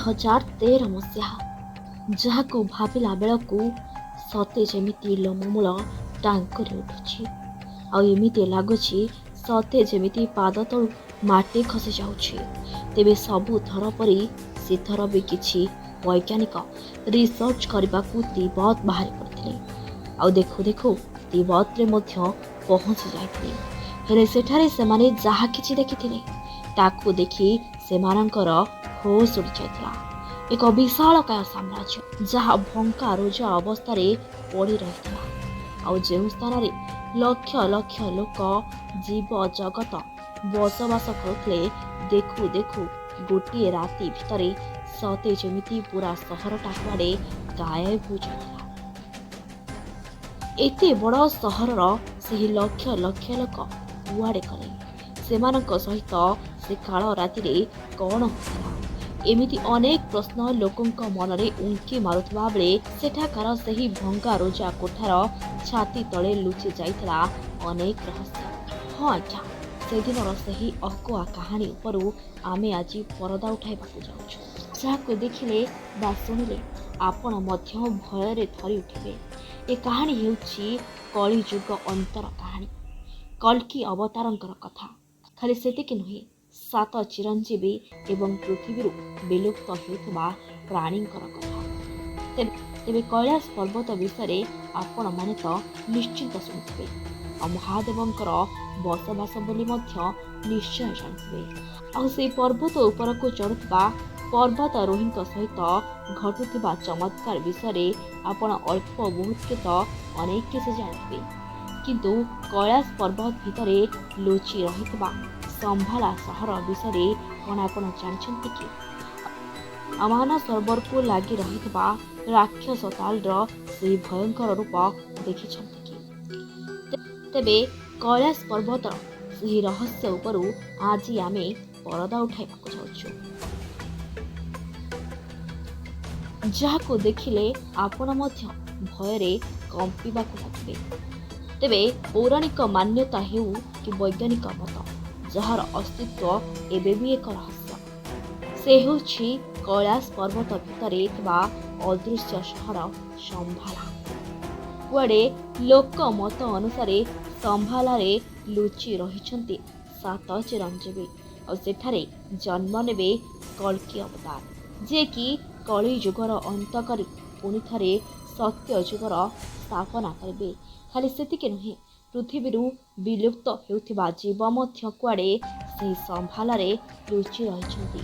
2013 ମସିହା, ଯାହାକୁ ଭାବିଲା ବେଳକୁ ସତେ ଯେମିତି ଲୋମମୂଳ ଟାଙ୍କୁରି ଉଠୁଛି, ଆଉ ଏମିତି ଲାଗୁଛି ସତେ ଯେମିତି ପାଦ ତଳୁ ମାଟି ଖସି ଯାଉଛି। ତେବେ ସବୁ ଥର ପରି ସେଥର ବି କିଛି ବୈଜ୍ଞାନିକ ରିସର୍ଚ୍ଚ କରିବାକୁ ତିବ୍ବତ ବାହାରି ପଡ଼ିଥିଲେ, ଆଉ ଦେଖୁ ଦେଖୁ ତିବ୍ବତରେ ମଧ୍ୟ ପହଞ୍ଚି ଯାଇଥିଲେ। ହେଲେ ସେଠାରେ ସେମାନେ ଯାହା କିଛି ଦେଖିଥିଲେ, ତାକୁ ଦେଖି ସେମାନଙ୍କର ହୋସ୍ ଉଡ଼ିଯାଇଥିଲା। ଏକ ବିଶାଳକାୟ ସାମ୍ରାଜ୍ୟ, ଯାହା ଭଙ୍କା ରୁଜା ଅବସ୍ଥାରେ ପଡ଼ି ରହିଥିଲା, ଆଉ ଯେଉଁ ସ୍ଥାନରେ ଲକ୍ଷ ଲକ୍ଷ ଲୋକ, ଜୀବ ଜଗତ ବସବାସ କରୁଥିଲେ, ଦେଖୁ ଦେଖୁ ଗୋଟିଏ ରାତି ଭିତରେ ସତେ ଯେମିତି ପୁରା ସହରଟା କୁଆଡ଼େ ଗାୟବ ହୋଇଯାଇଥିଲା। ଏତେ ବଡ଼ ସହରର ସେହି ଲକ୍ଷ ଲକ୍ଷ ଲୋକ କୁଆଡ଼େ ଗଲେ? ସେମାନଙ୍କ ସହିତ ସେ କାଳ ରାତିରେ କ'ଣ ହୋଇଥିଲା? ଏମିତି ଅନେକ ପ୍ରଶ୍ନ ଲୋକଙ୍କ ମନରେ ଉଙ୍କି ମାରୁଥିବା ବେଳେ ସେଠାକାର ସେହି ଭଙ୍ଗା ରୋଜା କୋଠାର ଛାତି ତଳେ ଲୁଚି ଯାଇଥିଲା ଅନେକ ରହସ୍ୟ। ହଁ ଆଜ୍ଞା, ସେଦିନର ସେହି ଅକୁହା କାହାଣୀ ଉପରୁ ଆମେ ଆଜି ପରଦା ଉଠାଇବାକୁ ଯାଉଛୁ, ଯାହାକୁ ଦେଖିଲେ ବା ଶୁଣିଲେ ଆପଣ ମଧ୍ୟ ଭୟରେ ଥରି ଉଠିବେ। ଏ କାହାଣୀ ହେଉଛି କଳିଯୁଗ ଅନ୍ତର କାହାଣୀ, କଳ୍କୀ ଅବତାରଙ୍କର କଥା। ଖାଲି ସେତିକି ନୁହେଁ, ସାତ ଚିରଞ୍ଜୀବୀ ଏବଂ ପୃଥିବୀରୁ ବିଲୁପ୍ତ ହେଉଥିବା ପ୍ରାଣୀଙ୍କର କଥା। ତେବେ କୈଳାସ ପର୍ବତ ବିଷୟରେ ଆପଣମାନେ ତ ନିଶ୍ଚିନ୍ତ ଶୁଣିଥିବେ, ଆଉ ମହାଦେବଙ୍କର ବସବାସ ବୋଲି ମଧ୍ୟ ନିଶ୍ଚୟ ଜାଣିଥିବେ। ଆଉ ସେଇ ପର୍ବତ ଉପରକୁ ଚଢ଼ୁଥିବା ପର୍ବତାରୋହୀଙ୍କ ସହିତ ଘଟୁଥିବା ଚମତ୍କାର ବିଷୟରେ ଆପଣ ଅଳ୍ପ ବହୁତ ତ ଅନେକ କିଛି ଜାଣିଥିବେ। କିନ୍ତୁ କୈଳାସ ପର୍ବତ ଭିତରେ ଲୁଚି ରହିଥିବା ସମ୍ଭାଲା ସହର ବିଷୟରେ କ'ଣ ଆପଣ ଜାଣିଛନ୍ତି କି? ମାନସରୋବରକୁ ଲାଗି ରହିଥିବା ରାକ୍ଷସ ତାଲର ସେହି ଭୟଙ୍କର ରୂପ ଦେଖିଛନ୍ତି କି? ତେବେ କୈଳାସ ପର୍ବତର ସେହି ରହସ୍ୟ ଉପରୁ ଆଜି ଆମେ ପରଦା ଉଠାଇବାକୁ ଯାଉଛୁ, ଯାହାକୁ ଦେଖିଲେ ଆପଣ ମଧ୍ୟ ଭୟରେ କମ୍ପିବାକୁ ଲାଗିବେ। ତେବେ ପୌରାଣିକ ମାନ୍ୟତା ହେଉ କି ବୈଜ୍ଞାନିକ ମତ, ଯାହାର ଅସ୍ତିତ୍ୱ ଏବେ ବି ଏକ ରହସ୍ୟ, ସେ ହେଉଛି କୈଳାସ ପର୍ବତ ଭିତରେ ଥିବା ଅଦୃଶ୍ୟ ସହର ସମ୍ଭାଲା। କୁଆଡ଼େ ଲୋକ ମତ ଅନୁସାରେ ସମ୍ଭାଲାରେ ଲୁଚି ରହିଛନ୍ତି ସାତ ଚିରଞ୍ଜୀବୀ, ଆଉ ସେଠାରେ ଜନ୍ମ ନେବେ କଳ୍କୀ ଅବତାର, ଯିଏକି କଳି ଯୁଗର ଅନ୍ତ କରି ପୁଣି ଥରେ ସତ୍ୟ ଯୁଗର ସ୍ଥାପନା କରିବେ। ଖାଲି ସେତିକି ନୁହେଁ, ପୃଥିବୀରୁ ବିଲୁପ୍ତ ହେଉଥିବା ଜୀବ ମଧ୍ୟ କୁଆଡ଼େ ସେହି ସମ୍ଭାଲାରେ ଲୁଚି ରହିଛନ୍ତି,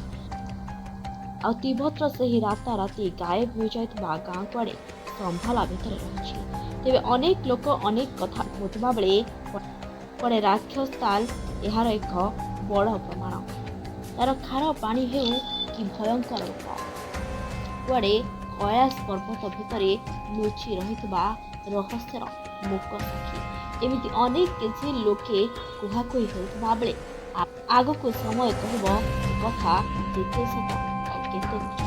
ଆଉ ତିବ୍ବତର ସେହି ରାତାରାତି ଗାୟବ ହୋଇଯାଇଥିବା ଗାଁ କୁଆଡ଼େ ସମ୍ଭାଲା ଭିତରେ ରହିଛି। ତେବେ ଅନେକ ଲୋକ ଅନେକ କଥା କହୁଥିବା ବେଳେ କୁଆଡ଼େ ରାକ୍ଷସ ତାଲ ଏହାର ଏକ ବଡ଼ ପ୍ରମାଣ। ତାର ଖାର ପାଣି ହେଉ କି ଭୟଙ୍କର ରୂପ, କୁଆଡ଼େ କୈଳାସ ପର୍ବତ ଭିତରେ ଲୁଚି ରହିଥିବା ରହସ୍ୟର ମୂକ ସାକ୍ଷୀ, ଏମିତି ଅନେକ କିଛି ଲୋକେ କୁହାକୁହି ହେଉଥିବା ବେଳେ ଆଗକୁ ସମୟ କହିବ ଏ କଥା କେତେ ସତ ଆଉ କେତେ ମିଛ।